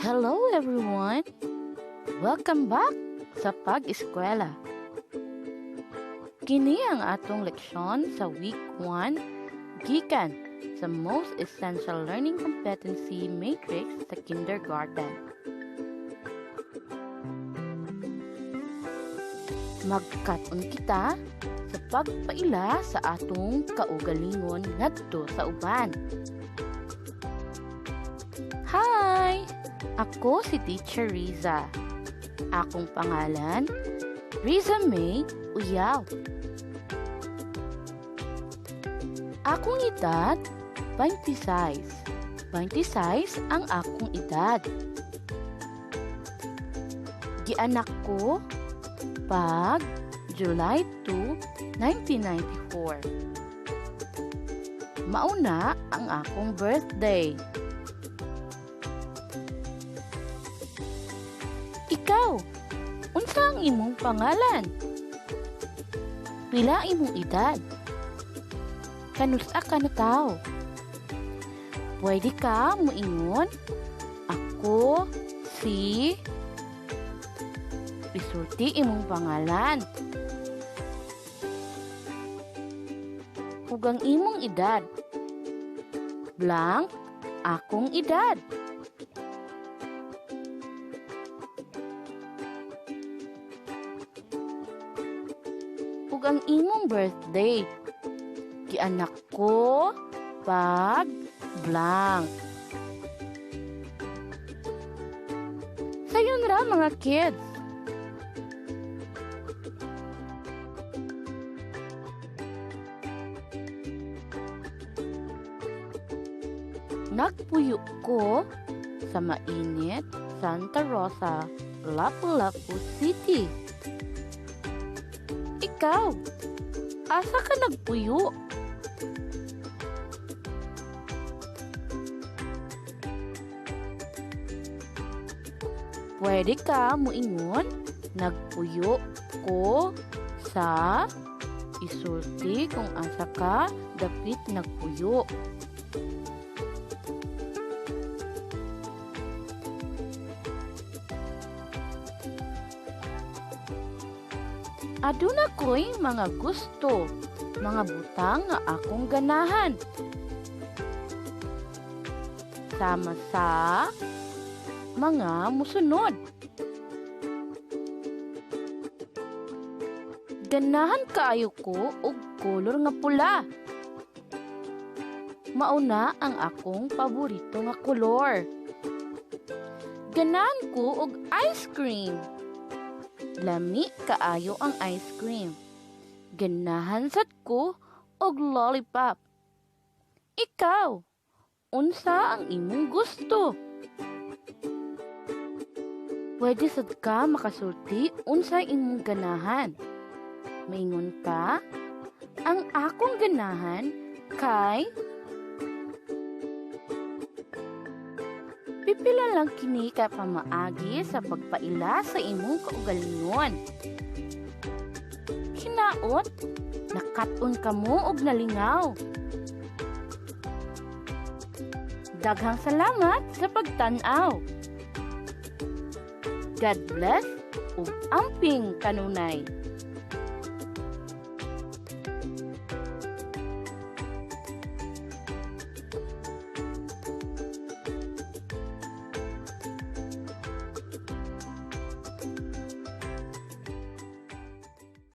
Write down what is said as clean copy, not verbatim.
Hello, everyone! Welcome back sa pag-eskwela. Kini ang atong leksyon sa Week 1 gikan sa Most Essential Learning Competency Matrix sa kindergarten. Magkat-on kita sa pagpaila sa atong kaugalingon ngadto sa uban. Hi! Ako si Teacher Riza. Akong pangalan, Riza May Uyaw. Akong edad, 26. 26 ang akong edad. Gianak ko pag July 2, 1994. Mauna ang akong birthday. Ikaw, unsa ang imong pangalan? Pila imong edad? Kanusa ka na tao? Pwede ka moingon, "Ako si," isulti imong pangalan ug ang imong edad. Blank akong edad. Ug ang imong birthday. Gianak ko pag blank. Sayon ra, mga kids. Nagpuyo ko sa mainit, Santa Rosa, Lapu-Lapu City. Ikaw, asa ka nagpuyo? Pwede ka muingon, "Nagpuyo ko sa," isulti kung asa ka dapit nagpuyo. Aduna ko'y mga gusto, mga butang nga akong ganahan. Sama sa mga musunod. Ganahan kaayo ko og kolor nga pula. Mauna ang akong paborito nga kolor. Ganahan ko og ice cream. Lami kaayo ang ice cream. Ganahan sad ko og lollipop. Ikaw, unsa ang imong gusto? Pwede sad ka makasulti unsa imong ganahan. Maingon ka, "Ang akong ganahan kay," Pipila lang kini ka pamaagi sa pagpaila sa imong kaugalingon. Hinaot, nakat-on kamo og nalingaw. Daghang salamat sa pagtan-aw. God bless ug amping kanunay.